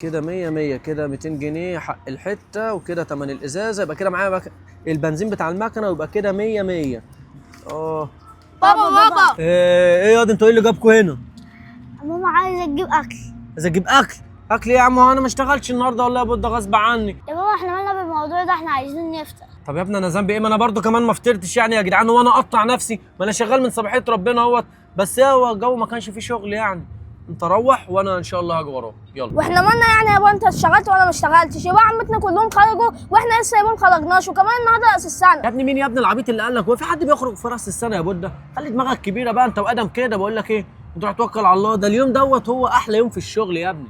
كده 100 100، كده 200 جنيه حق الحتة، وكده تمن الازازه، يبقى كده معايا البنزين بتاع المكنه، ويبقى كده 100 100. اه بابا بابا، ايه يا ده انتوا ايه اللي جابكوا هنا؟ ماما عايزه تجيب اكل. عايزه تجيب اكل؟ اكل ايه يا عم؟ انا ما اشتغلتش النهارده والله يا بود، غصب عني. يا بابا احنا مالنا بالموضوع ده، احنا عايزين نفطر. طب يا ابني انا ذنبي ايه؟ ما انا برضو كمان ما فطرتش يعني يا جدعان، وانا اقطع نفسي؟ ما انا شغال من صباحية ربنا اهوت، بس هو الجو ما كانش فيه شغل يعني. انت روح وانا ان شاء الله هاجي وراك. يلا. واحنا مالنا يعني يا بابا؟ انت اشتغلت وانا ما اشتغلتش، يبقى عمتنا كلهم خرجوا واحنا لسه يا بابا ما خرجناش، وكمان النهارده راس السنة. يا ابني مين يا ابني العبيط اللي قال لك هو في حد بيخرج في راس السنة يا بودة؟ خلي دماغك كبيرة بقى انت وادم كده. بقول لك ايه، انت روح توكل على الله، ده اليوم دوت هو احلى يوم في الشغل يا ابني.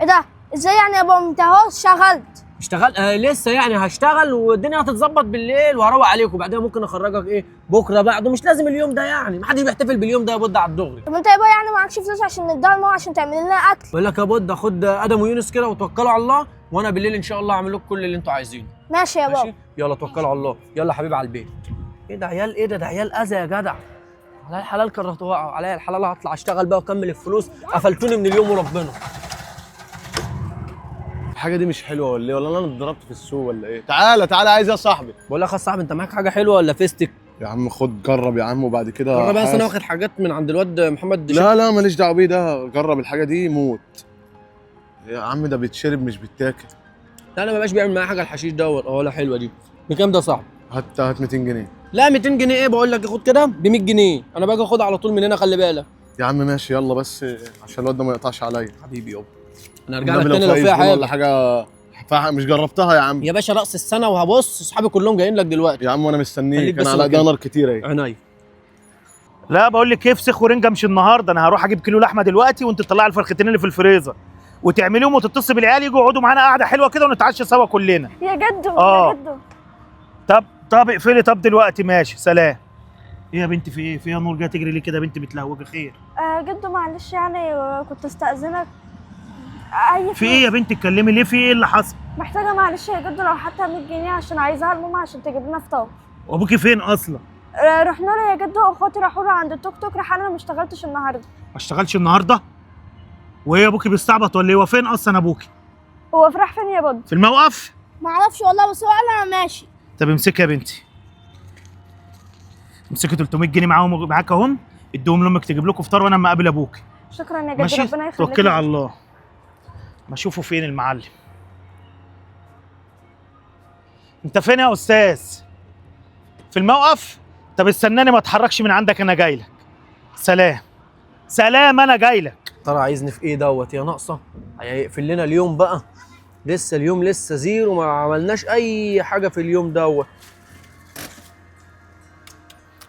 ايه ده؟ ازاي يعني يا بابا؟ انت اهو اشتغلت. اشتغل؟ لسه يعني هشتغل والدنيا هتتظبط بالليل وهروق عليكم، وبعدين ممكن اخرجك ايه بكره بعده، مش لازم اليوم ده يعني، ما حدش بيحتفل باليوم ده يا بودة على الدغري. طب انت يا بابا يعني معكش فلوس عشان نديها لماما عشان تعمل لنا اكل؟ بقول لك يا بودة خد ادم ويونس كده وتوكلوا على الله، وانا بالليل ان شاء الله هعمل لكم كل اللي انتوا عايزينه. ماشي يا بابا. ماشي؟ يلا توكلوا على الله، يلا حبيبي على البيت. ايه ده عيال؟ ايه ده؟ ده عيال اذى يا جدع. عليا الحلال كرهتوها، عليا الحلال هطلع اشتغل بقى واكمل الفلوس، قفلتوني من اليوم وربنا. الحاجة دي مش حلوة ولا ايه؟ ولا انا اتضربت في السوق ولا ايه؟ تعالى تعالى، عايز ايه يا صاحبي؟ بقول لك يا صاحبي، انت معاك حاجة حلوة ولا فيستك؟ يا عم خد جرب يا عم، وبعد كده جرب بس، انا حاسب. واخد حاجات من عند الواد محمد. لا لا ماليش دعوه بيه ده، جرب الحاجة دي موت يا عم، ده بيتشرب مش بيتاكل. لا انا ما بقاش بيعمل معايا حاجة الحشيش دوت. اه لا حلوة دي. بكام ده يا صاحبي؟ هات هات 200 جنيه. لا 200 جنيه ايه؟ بقول لك خد كده ب 100 جنيه، انا باجي اخدها على طول من هنا، خلي بالك. يا عم ماشي يلا، بس عشان الواد ده ما يقطعش عليا. حبيبي يابا، انا هرجع لك والنبي تاني لو فيها فيها زبون حاجة ولا حاجة مش جربتها يا عم. يا باشا راس السنة، وهبص اصحابي كلهم جايين لك دلوقتي. يا عم وانا خليك مستنيك، بس انا على مكانك. ايديا نار كتير اهي. عينيا. لا بقول لك ايه، فسيخ ورنجه مش النهارده، انا هروح اجيب كيلو لحمه دلوقتي وانت تطلعي الفرختين اللي في الفريزر وتعمليهم وتتصل بالعيال يجوا يقعدوا معانا قعدة حلوة كده ونتعشى سوا كلنا. يا جدو. آه. يا جدو. طب اقفلي، طب دلوقتي ماشي، سلام. ايه يا بنتي في ايه؟ في ايه يا نور جاية تجري ليه كده يا بنتي متلهوجه؟ خير؟ جدو معلش يعني، كنت استأذنك. اي في ايه يا بنتي اتكلمي ليه؟ في ايه اللي حصل؟ محتاجة معلش يا جدو لو حتى 100 جنيه عشان عايزاها لماما عشان تجيب لنا فطار. وابوكي فين اصلا؟ رحنا له يا جدو، واخواتي راحوا له عند التوك توك، راح قال انا ما اشتغلتش النهارده. ما اشتغلش النهارده؟ وايه ابوكي بيستعبط ولا ايه؟ هو فين اصلا ابوكي؟ هو راح فين يا بود؟ في الموقف؟ معرفش والله، بس هو قال انا ماشي. طب امسكي يا بنتي، امسكي 300 جنيه معاهم معاك اهم، اديهم لامك تجيب لكم فطار وانا اما اقابل ابوكي. شكرا يا جدو، ماشي، ربنا يخليك. توكلي على الله. ما اشوفه فين المعلم. انت فين يا استاذ؟ في الموقف؟ طب استناني ما اتحركش من عندك، انا جاي لك. سلام سلام، انا جاي لك. ترى عايزني في ايه دوت يا ناقصه؟ هيقفل لنا اليوم بقى، لسه اليوم لسه zero، ما عملناش اي حاجة في اليوم دوت.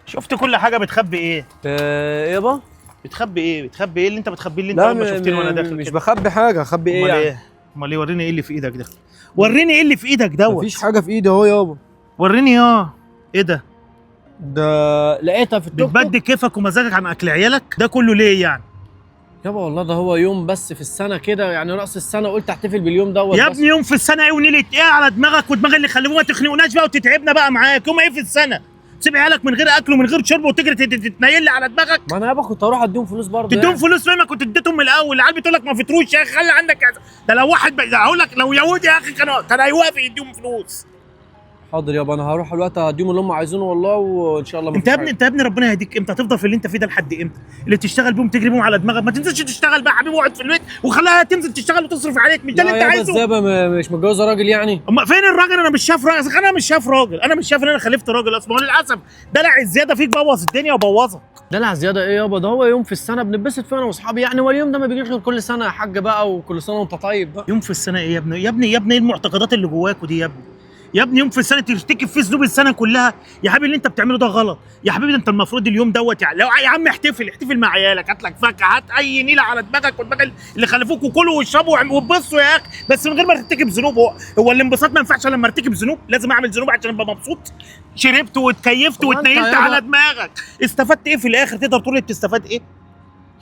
شفت كل حاجة بتخبي ايه؟ ايه يابا؟ بتخبي ايه؟ بتخبي ايه اللي انت بتخبيه اللي انت اول ما شفتني وانا داخل مش كده؟ بخبي حاجة، اخبي ايه امال يعني؟ ايه؟ امال ايه؟ وريني ايه اللي في ايدك ده؟ وريني ايه اللي في ايدك دوت؟ مفيش حاجة في ايدي اهو يابا. وريني. اه ايه ده؟ ده لقيتها في التوك توك. بتبدي كيفك ومزاجك عن اكل عيالك؟ ده كله ليه يعني؟ يابا والله ده هو يوم بس في السنة كده يعني، راس السنة قلت احتفل باليوم دوت يا بس. ابني يوم في السنة ايه ونيله ايه على دماغك ودماغ اللي خلفوه؟ ما تخنقوناش بقى وتتعبنا بقى معاك. يوم ايه في السنة؟ تسيب عيالك من غير اكل ومن غير شرب وتجري تتنيل لي على دماغك؟ ما انا يابا كنت هروح اديهم فلوس برضه. تديهم يعني. فلوس فين؟ ما كنت اديتهم من الاول. العيال بتقول لك ما فطروش يا اخي، خلي عندك ده لو واحد هقول لك لو يهودي يا اخي كان هيوافق يديهم فلوس. حاضر يابا، انا هروح دلوقتي هديهم اللي هم عايزينه والله، وان شاء الله انت يا ابني، انت يا ابني ربنا يهديك، امتى هتفضل في اللي انت فيه ده لحد امتى؟ اللي تشتغل بيهم تجري بيهم على دماغك، ما تنزلش تشتغل بقى يا حبيبي، واقعد في البيت وخليها تنزل تشتغل وتصرف عليك، مش ده اللي انت عايزه؟ ازاي بقى مش متجوزة راجل يعني؟ اما فين الراجل؟ انا مش شايف راجل، انا مش شايف راجل، انا مش شايف ان انا خلفت راجل اصلا. للاسف دلع الزيادة فيك بوظ الدنيا وبوظك. دلع زيادة ايه يابا؟ ده هو يوم في السنة بنتبسط فيه انا واصحابي يعني، هو اليوم ده ما بيجيش غير كل سنة يا حاج بقى، وكل سنة وانت طيب بقى. يوم في السنة ايه يا ابني؟ يا ابني يا ابني ايه المعتقدات اللي جواك ودي يا ابني؟ يا ابني يوم في السنة ترتكب فيه ذنوب السنة كلها يا حبيبي، اللي انت بتعمله ده غلط يا حبيبي. ده انت المفروض اليوم دوت يعني لو يا عم احتفل، احتفل مع عيالك، هات لك فاكهة، هات اي نيله على دماغك ودماغ اللي خلفوك، وكلوا واشربوا واتبسطوا يا اخي، بس من غير ما ترتكب ذنوب. هو الانبساط ما ينفعش لما ارتكب ذنوب؟ لازم اعمل ذنوب عشان ابقى مبسوط؟ شربت واتكيفت هو انت واتنيلت يابا- على دماغك، استفدت ايه في الاخر؟ تقدر تقول لي بتستفاد ايه؟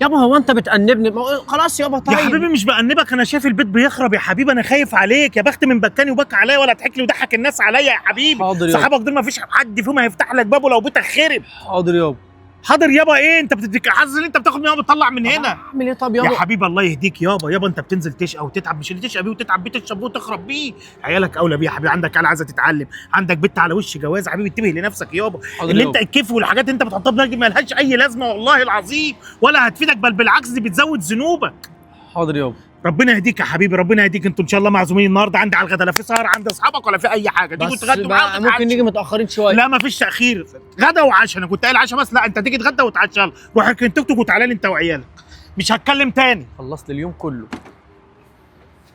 يابا هو انت بتأنبني؟ ما هو خلاص يابا طيب يا حبيبي مش بأنبك، انا شايف البيت بيخرب يا حبيبي، انا خايف عليك يا بخت من بكاني وبكى عليا ولا ضحك لي وضحك الناس عليا يا حبيبي. حاضر يابا. صحابك دول ما فيش حد فيهم هيفتح لك بابه لو بيتك خرب. حاضر يابا. حاضر يابا. ايه انت بتديك حاسس ان انت بتاخد من هنا وبتطلع من هنا؟ اعمل ايه طب يا يابا؟ حبيبي الله يهديك يابا. يابا انت بتنزل تشقى وتتعب، مش اللي تشقى بيه وتتعب بيه تشرب بيه وتخرب بيه. عيالك اولى بيه يا حبيبي، عندك عيال عايزه تتعلم، عندك بنت على وش جواز يا حبيبي، انتبه لنفسك يابا. حاضر اللي يابا. انت الكيف والحاجات اللي انت بتحطها في دماغك دي مالهاش اي لازمه والله العظيم، ولا هتفيدك، بل بالعكس دي بتزود ذنوبك. حاضر يابا. ربنا يهديك يا حبيبي، ربنا يهديك. انتوا ان شاء الله معزومين النهارده عندي على الغدا، لا في سهر عند اصحابك ولا في اي حاجة، تيجوا بس تغدوا بقى معاهم ممكن وتتعشوا. نيجي متاخرين شوية. لا مفيش تاخير، غدا وعشاء. انا كنت قايل عشاء بس، لا انت تيجي تغدى وتعشى. يلا روح اركن توك توك وتعالى لي انت وعيالك، مش هتكلم تاني. خلصت اليوم كله.